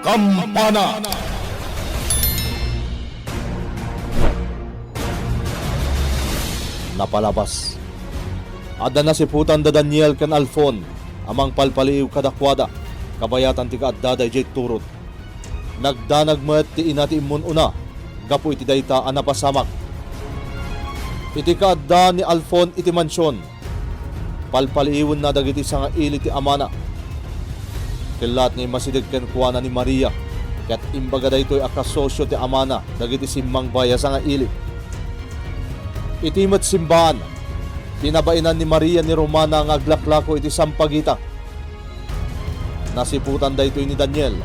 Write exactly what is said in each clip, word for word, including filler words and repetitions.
Kampana. Napalabas. Adda nasiputan da Daniel ken Alfon a mangpalpaliiw kadakuada, kabayatan ti kaaddada idiay turod. Nagdanag met ti ina ti immun-una gapu iti dayta a napasamak. Iti kaadda ni Alfon iti mansion, palpaliiwenna dagiti sangaili ti amana. Kellaat nga immasideg kenkuana ni Maria, ket imbaga daytoy a kasosio ti amana dagiti simmangbayo a sangaili. Iti met simbaan, pinabainan ni Maria ni Romana nga aglaklako iti sampagita. Nasiputan daytoy ni Daniel,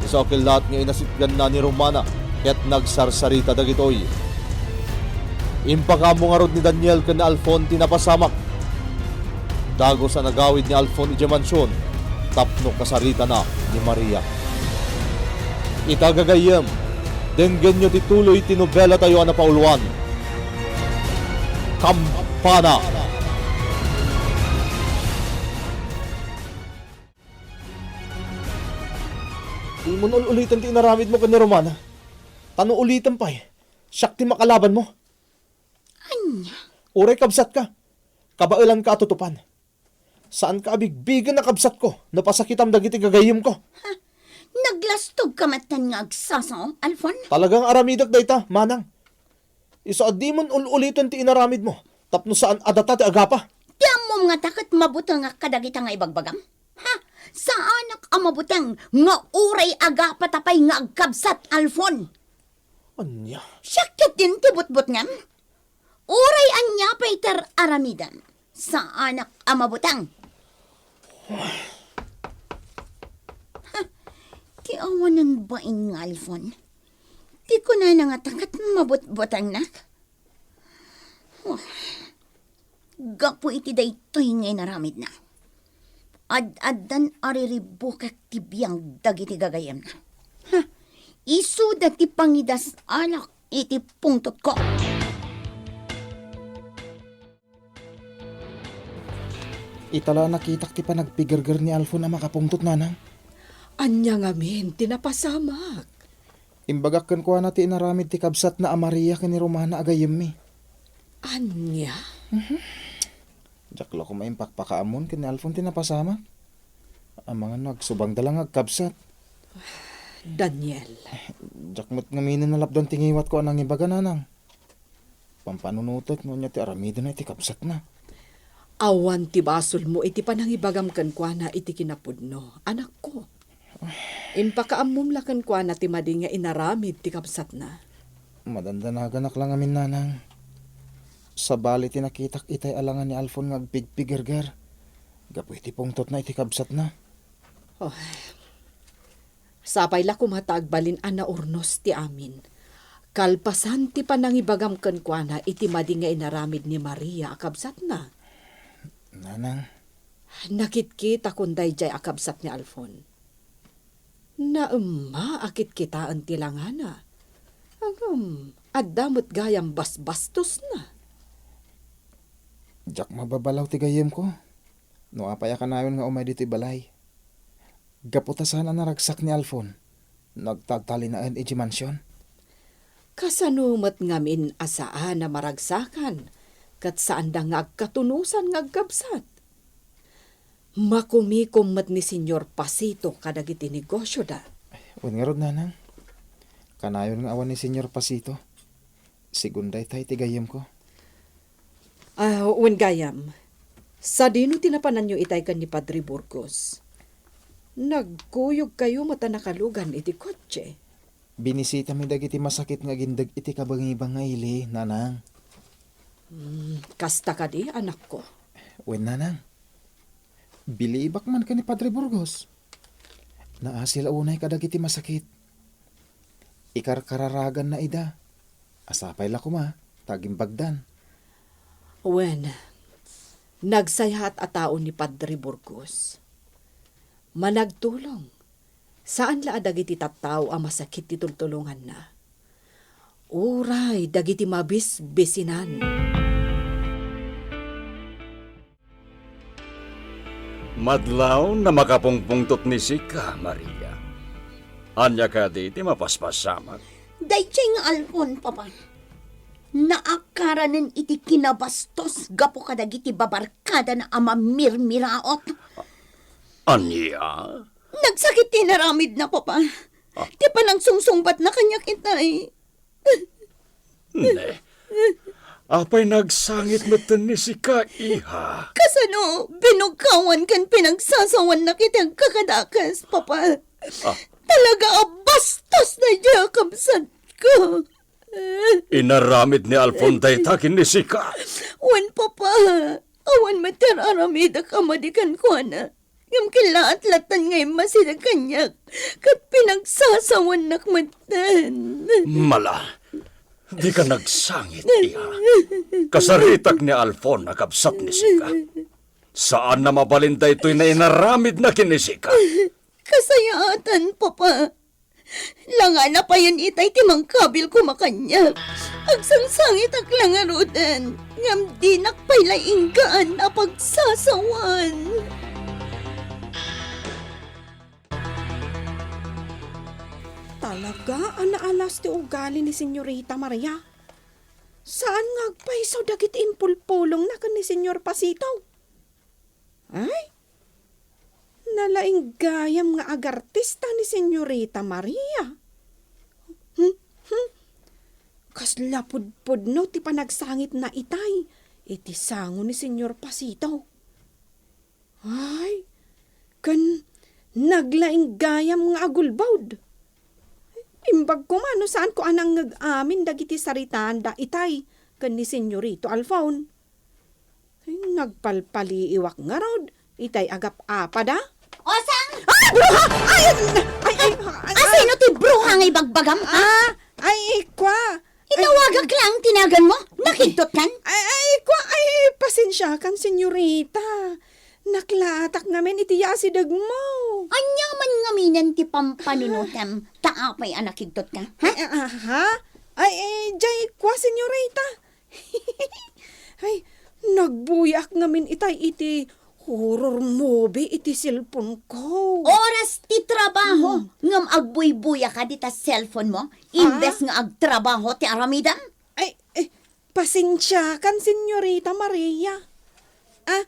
isu a kellaat nga inasitganna ni Romana ket nagsarsarita dagitoy. Impakaammo ngarud ni Daniel ken ni Alfon ti napasamak. Dagus a nagawid ni Alfon idiay mansion tapno kasaritana ni Maria. Ita gagayyem, denggenyo ti tuloy ti nobelatayo a napauluan, Kampana. Dimon ul-uliten ti inaramidmo ken ni Romana. Ta no uliten pay, siak ti makalabanmo. Ania? Uray kabsatka, kabaelanka a tutupan. Saanka a bigbigen a kabsatko no pasakitam dagiti gagayyemko. Ha? Naglastogka metten nga agsasao, Alfon? Talaga nga aramidek dayta, manang. Isu a dimon ul-uliten ti inaramidmo tapno saan a data ti agapa. Ti ammom ngata ket mabutengak kadagita nga ibagbagam? Ha? Saanak a mabuteng nga uray agapata pay nga agkabsat, Alfon. Ania? Siak ketdin ti butbutngem? Uray ania pay ti ar-aramidem, saanak a mabuteng. Ha, ti awanen bain nga Alfon. Ti kunana ngata ket mabutbutengnak. Wah, gapu iti daytoy nga inaramidna, ad-addan a riribukek ti biang dagiti gagayyemna. Ha, isuda ti pangidas-alak iti pungtotko. Ita la a nakitak ti panagpigerger ni Alfon a makapungtot, nanang. Ania ngamin ti napasamak? Imbagak kenkuana ti inaramid ti kabsatna a Maria ken ni Romana a gayyemmi. Ania? Mhm. Diak la koma impakpakaammon ken ni Alfon ti napasamak. Amangan no agsubangda la nga agkabsat. Daniel. Diak met ngamin nalapdan ti ngiwatko a nangibaga, nanang. Pampanunotek no ania ti aramidna iti kabsatna. Awan ti basolmo iti panangibagam kenkuana iti kinapudno, anakko. Impakaammom la kenkuana ti madi nga inaramid ti kabsatna. Madandanaganak la ngamin, nanang. Sabali ti nakitak itay alangan ni Alfon nga agpigpigerger gapu iti pungtotna iti kabsatna. Oh. Sapay la koma ta agbalin a naurnos ti amin. Kalpasan ti panangibagam kenkuana iti madi nga inaramid ni Maria a kabsatna. Nanang. Nakitkitakon daydiay a kabsat ni Alfon. Naemma a kitkitaen ti langana. Ngem, adda met gayam basbastosna. Diak mababalaw ti gayyemko. No apay a kanayon nga umay ditoy balay? Gapu ta saan a naragsak ni Alfon no agtaltalinaen idiay mansion. Kasano met ngamin a saan a maragsakan ket saanda nga agkatunosan nga agkabsat? Makumikom met ni Señor Pasito kadagiti negosioda. Wen ngarud, nanang. Kanayon nga awan ni Señor Pasito. Sigun dayta iti gayyemko. Ah, wen gayam, sadino ti napananyo itay ken ni Padre Burgos? Nagkuyogkayo met a nakalugan iti kotse. Binisitami dagiti masakit nga agindeg iti kabangibang nga ili, nanang. Hmm, kasta kadi, anakko? Wen, nanang. Bilibak man ken ni Padre Burgos. Naasil unay kadagiti masakit. Ikarkararaganna ida. A sapay la koma ta agimbagdan. Wen, nagsayaat a tao ni Padre Burgos. Managtulong. Saan la a dagiti tattao a masakit ti tultulonganna. Uray dagiti mabisbisinan. Madlaw a makapungpungtot ni sika, Maria. Ania kadi ti mapaspasamak? Daydiay nga Alfon, Papa. Naakaranen iti kinabastos gapu kadagiti babarkadana a mamirmiraot. Ania? Nagsakit ti inaramidna, Papa. Ah. Ti panagsungsungbatna kaniak itay. Ne. Apay nagsangit metten ni sika, iha? Kasano binukawan ken pinagsasawannak iti agkakadakes, Papa? Ah. Talaga a bastos daydiay a kabsatko. Inaramid ni Alfon dayta ken ni sika? Wen, Papa. Awan met ti ar-aramidek a madi kenkuana. Ngem kellaat lattan nga immasideg kaniak, ket pinagsasawannak metten. Mala, dika nagsangit, iha. Kasaritak ni Alfon a kabsat ni sika. Saan a mabalin daytoy nga inaramidna ken ni sika. Kasayaatan, Papa. Langana payen itay ti mangkabil koma kaniak. Agsangsangitak la ngaruden, ngem dinak pay la inggaan a pagsasawan. Talaga a naalas ti ugali ni Senyorita Maria. Saan nga agpayso dagiti impulpulongna ken ni Senyor Pasito. Ay, nalaing gayam nga agartista ni Senyorita Maria. Hmm, hmm. Kasla pudpudno ti panagsangitna itay iti sango ni Senyor Pasito. Ay, ken naglaing gayam nga agulbod. Imbag koma no saanko a nangngeg amin dagiti saritaanda itay ken ni Senyorito Alfon. Ay, nagpalpaliiwak ngarud itay agap-apada. Osang! Ay, bruha! Ay, ay, ay, ay, ay, Asino ti bruha nga ibagbagam, ha? Ah, ay, ikwa. Itawagak lang tinagan mo? Nakigtot kan? Ay, ay, ikwa, ay, pasensiakan, senyorita. Naklaatak ngamin iti asideg mo. Ania man ngaminen ti pampanunotem, ta apay a nakigtot ka, ha? Ay, ah, ha? Ay, eh, jay kwa, senyorita. Ay, nagbuyaak ngamin itay iti horror movie iti cellphone ko. Oras ti trabaho, hmm, ngem agbuybuya ka dita cellphone mo, ah, imbes nga agtrabaho ti aramidem? Ay, eh, pasensiakan, senyorita Maria. Ah,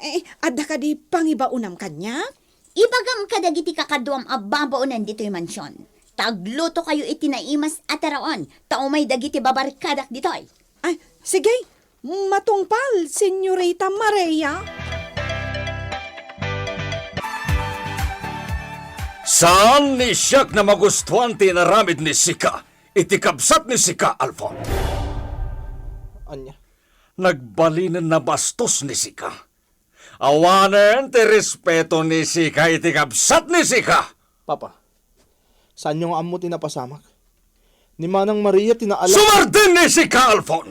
eh, adda kadi pangibaonam kaniak? Ibagam kadagiti kakaduam a babaonen ditoy mansion. Ta aglutokayo iti naimas a taraon, ta umay dagiti babarkadak ditoy. Ay, sige, matungpal, Senyorita Maria. Saan ni siak a magustuan ti inaramid ni sika iti kabsat ni sika, Alfon. Ania? Nagbalinen a bastos ni sika. Awanen ti respeto ni sika iti kabsat ni sika. Papa, saanyo nga ammo ti napasamak? Ni Manang Maria ti naala- Sumardeng ni sika, Alfon!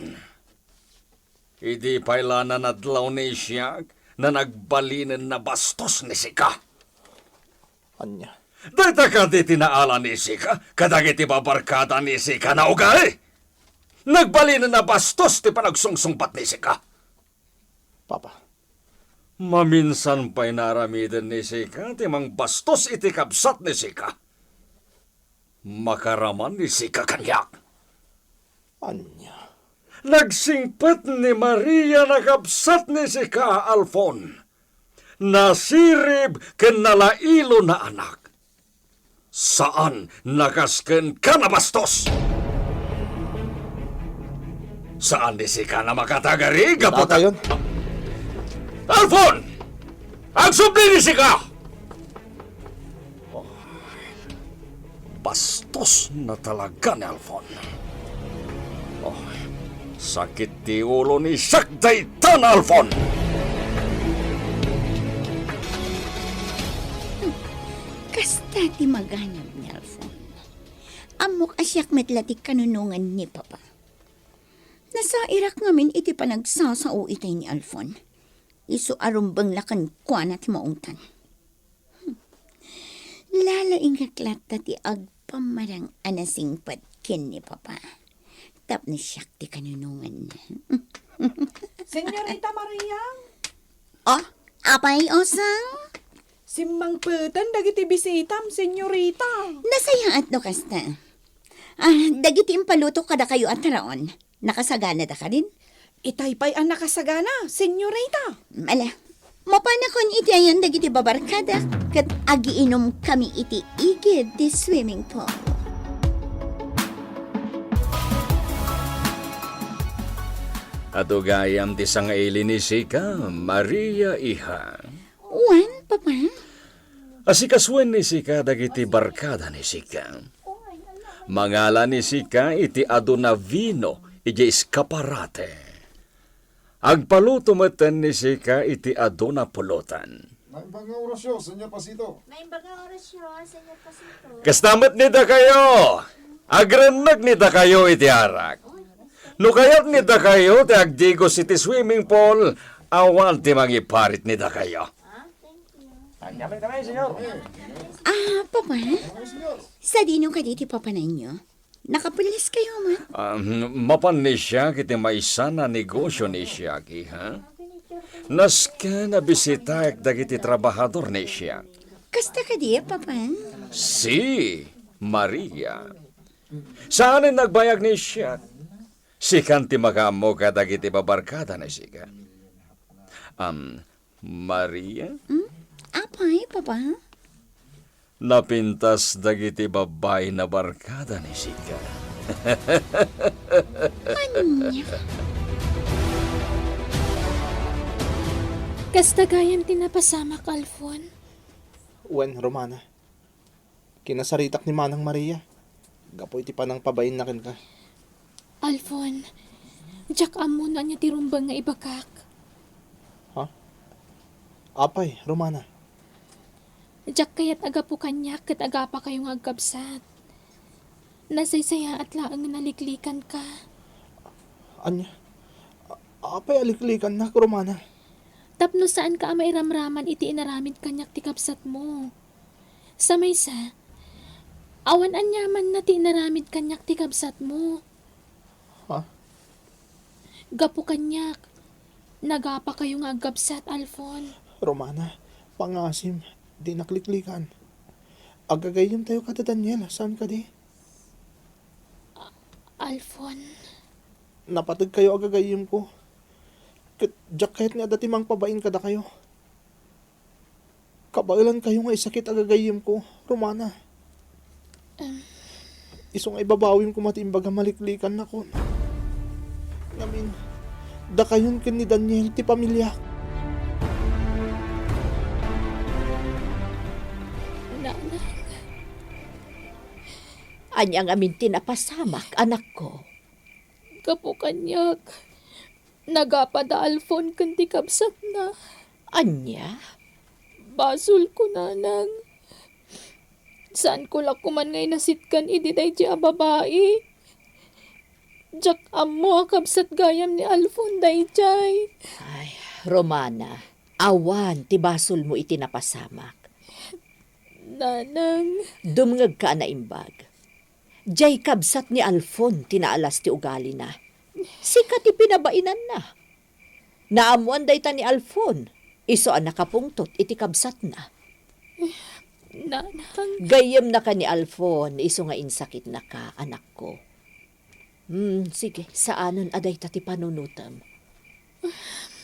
Idi pay la nanadlaw ni siak, nagbalinen a bastos ni sika. Ania? Dayta kadi ti naala ni sika kadagiti babarkada ni sika nga ugali? Nagbalinen a bastos ti panagsungsungbat ni sika. Papa. Maminsan pay nga aramiden ni sika ti mangbastos iti kabsat ni sika. Makaraman ni sika kaniak. Ania? Nagsingpet ni Maria a kabsat ni sika, Alfon. Nasirib ken nalailo nga anak. Saan a kas kenka a bastos. Saan ni sika a makatagari gapu ta- Datayon. Alfon! Agsubli ni sika! Bastos a talaga ni Alfon. Oh, sakit ti ulo ni siak dayta nga Alfon. Kasta ti maganab ni Alfon. Ammok a siak met la ti kanunongan ni Papa. Nasairak ngamin iti panagsasao itay ni Alfon. Isu a rumbeng la kenkuana ti maungtan. Hmm. Lalaingek latta ti agpammarang a nasingpet ken ni Papa. Tapno siak ti kanunonganna. Senyorita Maria? Oh, apay, Osang? Simmangpeten dagiti bisitam, senyorita. Nasayaat no kasta. Ah, dagiti impalutok kadakayo a taraon, nakasaganada kadin? Itay pay a nakasagana, senyorita. Ala, mapanakon iti ayan dagiti babarkada, ket agiinumkami iti igid ti swimming pool. Adu gayam ti sangaili ni sika, Maria, iha. Wen, Papa? Asikasuen ni sika dagiti barkada ni sika. Mangala ni sika iti aduna vino idiay eskaparate. Agpaluto metten ni sika iti aduna pulotan. Naimbag nga orasyo, Senyor Pasito. Naimbag nga orasyo, Senyor Pasito. Kasta met ni dakayo. Agrennek ni dakayo iti arak. No kayat ni dakayo ti agdigos iti swimming pool, awan ti mangiparit ni dakayo. Ah, Papa? Sadino kadi ti papananyo? Nakapulis kayo, ma? Ah, mapan ni siak iti maysa a negosyo ni siak, iha. Nasken a bisitaek dagiti trabahador ni siak. Kasta kadi, Papa? Si, Maria. Saanen nagbayag ni siak. Sikan ti makaammo kadagiti babarkada ni sika. Am, Maria? Hmm? Apay, Papa? Napintas dagiti babbai a barkada ni sika. Ania? Kasta gayam ti napasamak, Alfon? Wen, Romana. Kinasaritak ni Manang Maria gapu iti panangpabainna kenka. Alfon, diak ammo no ania ti rumbeng nga ibagak. Ha? Apay, Romana? Diak kayat a gapu kaniak ket agapakayo nga agkabsat. Nasaysayaat laeng nga naliklikanka. Ania? A-, apay a liklikannak, Romana? Tapno saanka a mairamraman iti inaramid kaniak ti kabsatmo. Sa maysa, awan aniamanna ti inaramid kaniak ti kabsatmo. Ha? Gapu kaniak, nagapakayo nga agkabsat, Alfon. Romana, pangasim, dinak liklikan. Agagayyemtayo kada Daniel, saan kadi? A-, Alfon. Napategkayo agagayyemko. Ket diak kayat nga adda ti mangpabain kadakayo. Kabaelankayo nga isakit agagayyemko, Romana. Em. Isu nga ibabawim koma ti imbag a maliklikannakon. Ngamin, dakayon ken ni Daniel ti pamiliak. Nanang. Ania ngamin ti napasamak, anakko? Gapu kaniak, nagapa da Alfon ken ti kabsatna. Ania? Basolko, Nanang. Saanko la koman nga inasitgan idi daydiay a babai. Diak ammo a kabsat gayam ni Alfon daydiay. Ay, Romana, awan ti basolmo iti napasamak. Nanang. Dumngegka a naimbag. Diay kabsat ni Alfon ti naalas ti ugalina. Sika ti pinabainanna. Naammoan dayta ni Alfon, isu a nakapungtot iti kabsatna. Nanang. Gayyemnaka ni Alfon, isu nga insakitnaka, anakko. Hmm, sige, saanen a dayta ti panunotem.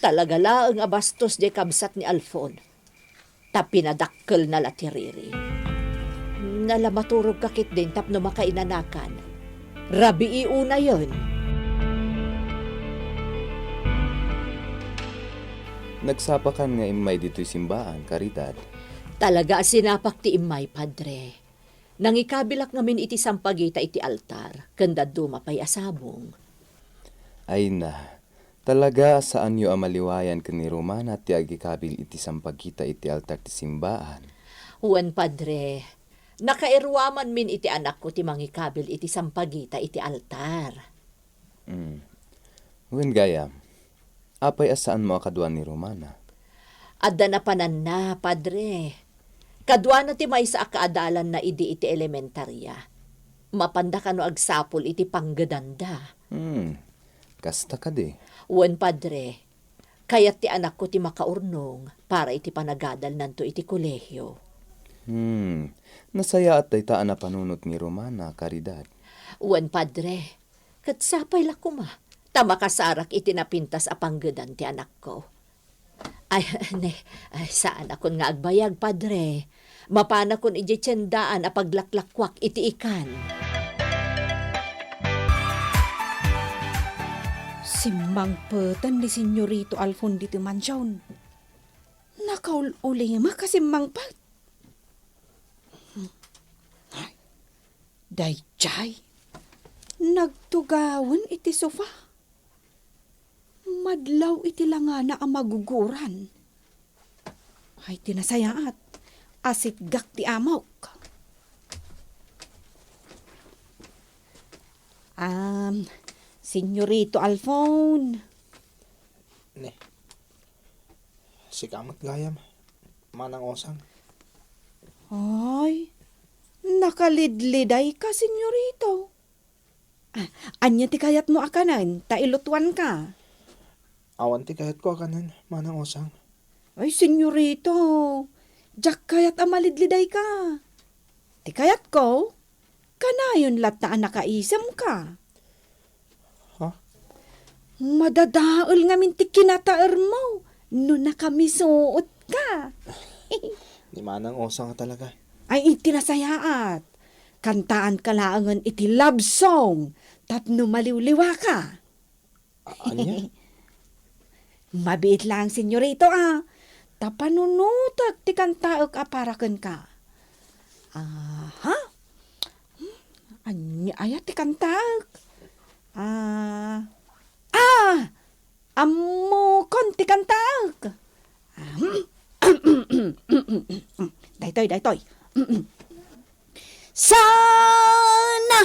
Talaga laeng a bastos diay kabsat ni Alfon. Ta pinadakkelna la ti riri. Nala, maturogka ketdin tapno makainanakan. Rabii unayen. Nagsapakan nga immay ditoy simbaan, Caridad? Talaga a sinapak ti immay, Padre. Nangikabilak ngamin iti sampagita iti altar, ken dadduma pay a sabong. Ay na, talaga a saanyo a maliwayan ken ni Romana ti agikabil iti sampagita iti altar ti simbaan. Wen, Padre, nakairuamanmin iti anakko ti mangikabil iti sampagita iti altar. Mm. Wen gayam, apay a saanmo a kaduan ni Romana? Adda napananna, Padre. Kaduana ti maysa a kaadalanna idi iti elementaria. Mapanda kano agsapul iti panggedanda. Hmm. Kasta kadi? Wen, Padre. Kayat ti anakko ti makaurnong para iti panagadalnanto iti kolehio. Hmm, nasayaat dayta a napanunot ni Romana, Caridad. Wen, Padre, ket sapay la koma, ta makasarak iti napintas a panggedan ti anakko. Ay, ne, ay, saanakon nga agbayag, Padre. Mapanakon idiay tiendaan a paglaklakkuak iti ikan. Simmangpeten ni Senyorito Alfon ditoy mansion. Nakaul-ulimek a simmangpet. Ay, daydiay. Nagtugawen iti sofa. Madlaw iti langana a maguguran. Ay, ti nasayaat, asitgak ti amok. Am, Senyorito Alfon. Ne. Sika met gayam, Manang Osang. Ay, nakalidlidayka, Senyorito. Ah, ania ti kayatmo a kanen, ta ilutuanka? Awan ti kayatko a kanen, Manang Osang. Ay, Senyorito, diak kayat a malidlidayka. Ti kayatko, kanayon latta a nakaisemka. Ha? Madadael ngamin ti kinataermo no nakamisuotka. Ni Manang Osang talaga. Ay, iti nasayaat. Kantaanka laengen iti love song tapno maliwliwaka. A-, ania? Mabiit laeng, Senyorito, a. Ta panunotek ti kantaek a para kenka. Aha. Hmm, ania aya ti kantaek? Ah. Ah! Ammokon ti kantaek. Ahem. Daytoy, daytoy. Sana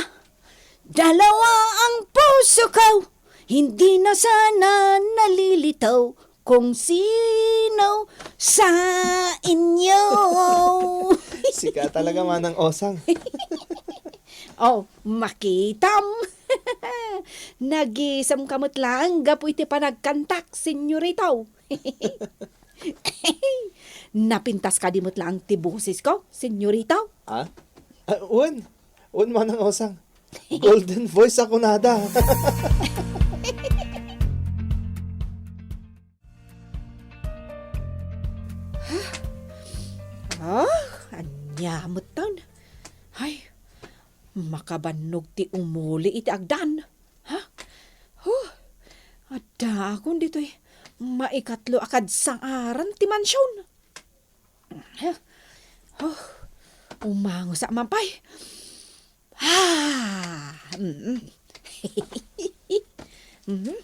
dalawa ang puso ko, hindi na sana nalilito kung sino sa inyo. Sika talaga, Manang Osang. Oh, makitam. Nagisemka met laeng gapu iti panagkantak, Senyorito. Napintas kadi met laeng ti bosesko, Senyorito? Ah? Ah, wen. Wen, Manang Osang. Golden voice a kunada. Ah, ania met tan? Ay, makabannog ti umuli iti agdan. Ha? Huh, addaakon ditoy maikatlo a kadsaaran ti mansion. Huh, umangosak man pay. Ah, mm. Mhm.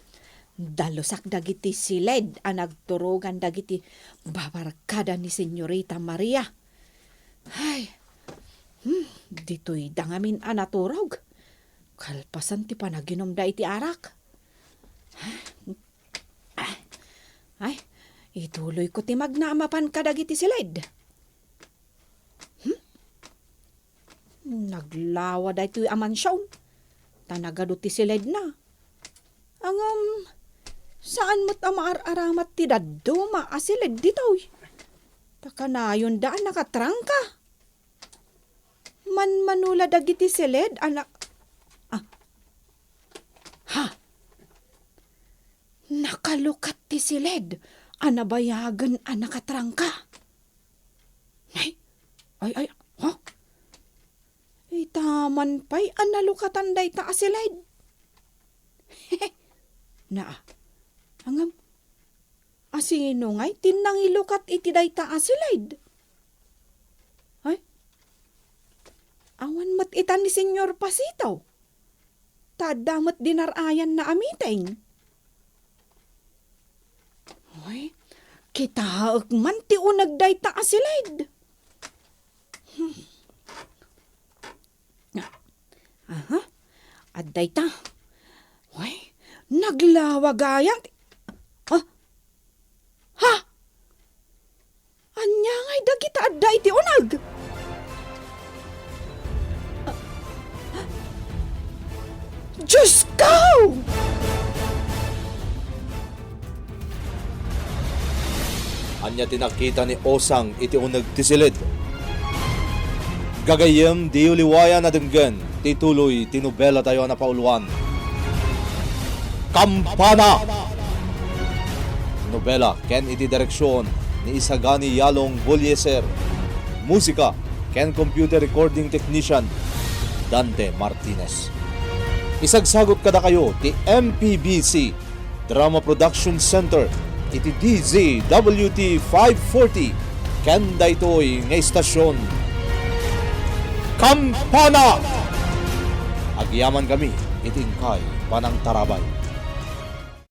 Dalusak dagiti siled a nagturogan dagiti babarkada ni Senyorita Maria. Ay, hmm, ditoyda ngamin a naturog. Kalpasan ti panaginumda iti arak. Ah, ay, ituloyko ti magna a mapan kadagiti siled. Hmm? Naglawa daytoy a mansion, ta nagadu ti siledna. Ngem, saan met a maar-aramat ti dadduma a siled ditoy. Ta kanayonda a nakatrangka. Manmano la dagiti siled a nak-, ah. Ha! Nakalukat ti siled a nabayagen a nakatrangka. Ay, ay, ay, ha? Ita man pay a nalukatan dayta a siled. Naa, ngem, asino ngay ti nangilukat iti dayta a siled? Ay, awan met ita ni Senyor Pasito. Ta adda met dinar-ayanna a meeting. Ay, kitaek man ti uneg dayta a siled. Hmm. Aha, adda ita. Ay, naglawa gayam ti-, ah, ha? Ania ngay dagita adda iti uneg? Diyos ko! Ania ti nakita ni Osang iti uneg ti silid? Gagayyem, diyo liwayan a denggen ti tuloy ti nobelatayo a napauluan, Kampana! Nobela ken iti direksion ni Isagani Yalong Bolieser. Musika ken computer recording technician, Dante Martinez. Isagsagut kadakayo ti M P B C Drama Production Center iti D Z W T five forty ken daytoy nga istasyon, Kampana! Agyamankami iti inkay panangtarabay.